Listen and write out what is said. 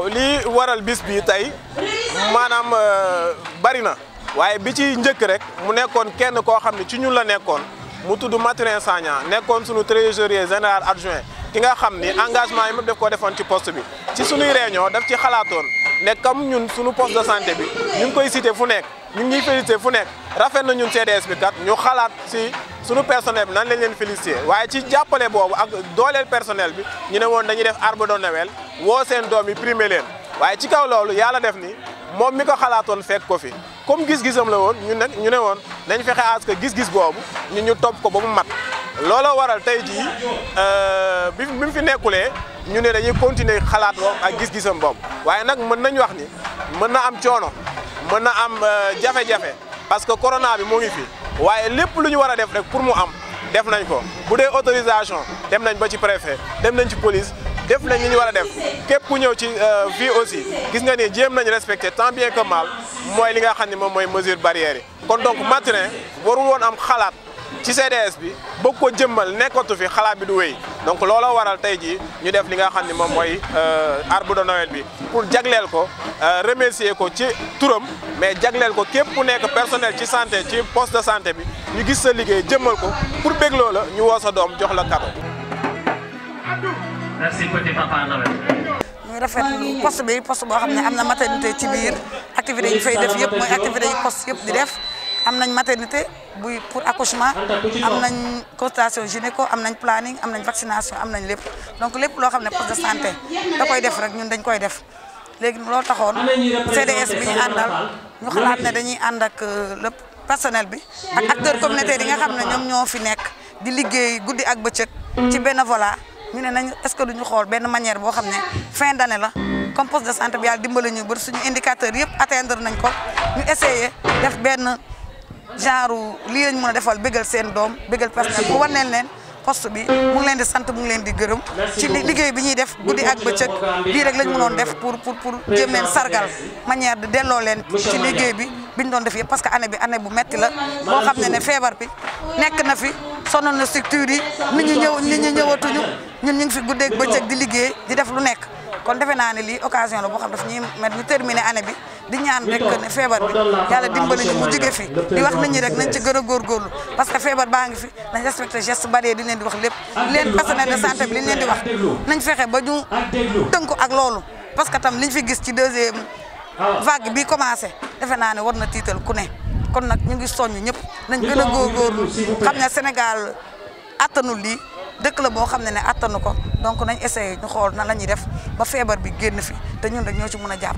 li waral bis bi tey maanaam bari na waaye bi ci njëkk rek mu nekkoon kenn koo xam ne ci ñun la nekkoon mu tudd Mathurin Sagna nekkoon sunu trésorier général adjoint ki nga xam ni engagement yi mu def ko defoon ci poste bi ci sunuy réunion daf ci xalaatoon ne comme ñun sunu poste de santé bi ñu ngi koy cité fu nekk ñu ngi ñuy félicité fu nekk rafet na ñun CDS bi kat ñu xalaat si sunu personnel bi nan lañ leen félicité waaye ci jàppale boobu ak dooleel personnel bi ñu ne woon dañuy def arbre de Noël woo seen doom yi primé leen waaye ci kaw loolu yàlla def ni moom mi ko xalaatoon fekk ko fi comme gis-gisam la woon ñu ne woon nañ fexe à ce que gis-gis boobu ñu topp ko ba mu mat looloo waral tey jii bi mu fi nekkulee ñu ne dañuy continuer xalaat boobu ak gis-gisam boobu waaye nag mën nañ wax ni mën na am coono mën na am jafe-jafe parce que corona bi moo ngi fi waaye lépp lu ñu war a def rek pour mu am def nañ ko bu dee autorisation dem nañ ba ci préfet dem nañ ci police def nañ li ñu war a def képp ku ñëw ci fii aussi gis nga ni jéem nañ respecté tant bien que mal mooy li nga xam ne moom mooy mesure barrière yi kon donc Mathurin warul woon am xalaat ci CDS bi bëgg ko jëmmal nekkatu fi xalaat bi du wéy donc looloo waral tey jii ñu def li nga xam ne moom mooy arbre de Noël bi pour jagleel ko remercier ko ci turam mais jagleel ko képp ku nekk personnel ci santé ci poste de santé bi ñu gis sa liggéey jëmmal ko pour bégloo la ñu woo sa doom jox la cadeau. Merci côté Papa Noël. ñu rafetlu poste bi poste boo xam ne am na maternité ci biir activité yi fay def yëpp mooy activité yi poste yëpp di def am nañ maternité buy pour accouchement am nañ consultation gynéco am nañ planning am nañ vaccination am nañ lépp donc lépp loo xam ne poste de santé da koy def rek ñun dañ koy def léegi loo taxoon CDS bi ñu àndal ñu xalaat ne dañuy ànd ak le personnel bi ak acteurs communautaires yi nga xam ne ñoom ñoo fi nekk di liggéey guddi ak bëccëg ci bénévolat ñu ne nañ est-ce que duñu xool benn manière boo xam ne fin d'année la comme poste de santé bi yàlla dimbali ñu ba suñu indicateur yëpp atteindre nañ ko ñu essayer def benn genre lii lañ mën a defal bégal seen doom bégal personnel bu war neen leen poste bi mu ngi leen di sant mu ngi leen di gërëm ci liggéey bi ñuy def guddi ak bëccëg lii rek lañ mënoon def pour jéem leen sargal manière de delloo leen ci liggéey bi biñ doon def yëpp parce que année bi année bu metti la boo xam ne feebar bi nekk na fi sonal na structure yi nit ñi ñëwatuñu ñun ñu ngi fi guddeeg bëccëg di liggéey di def lu nekk kon defe naa ne lii occasion la boo xam daf ñuy mettre ñu terminer année bi di ñaan rek ne feebar bi yàlla dimbali ñu mu jóge fi di wax nit ñi rek nañ ci gën a góorgóorlu parce que feebar baa ngi fi nañ respecté geste barrière di leen di wax lépp leen personnel de santé bi li ñu leen di wax nañ fexe ba ñu tënku ak loolu parce que tam liñ fi gis ci deuxième vague bi commencé defe naa ne war na tiital ku ne kon nag ñu ngi soññ ñëpp nañ gën a góorgóorlu xam ne Sénégal attanul lii dëkk la boo xam ne attanu ko donc nañ essayé ñu xool nan la ñuy def ba feebar bi génn fi te ñun rek ñoo ci mën a jàpp.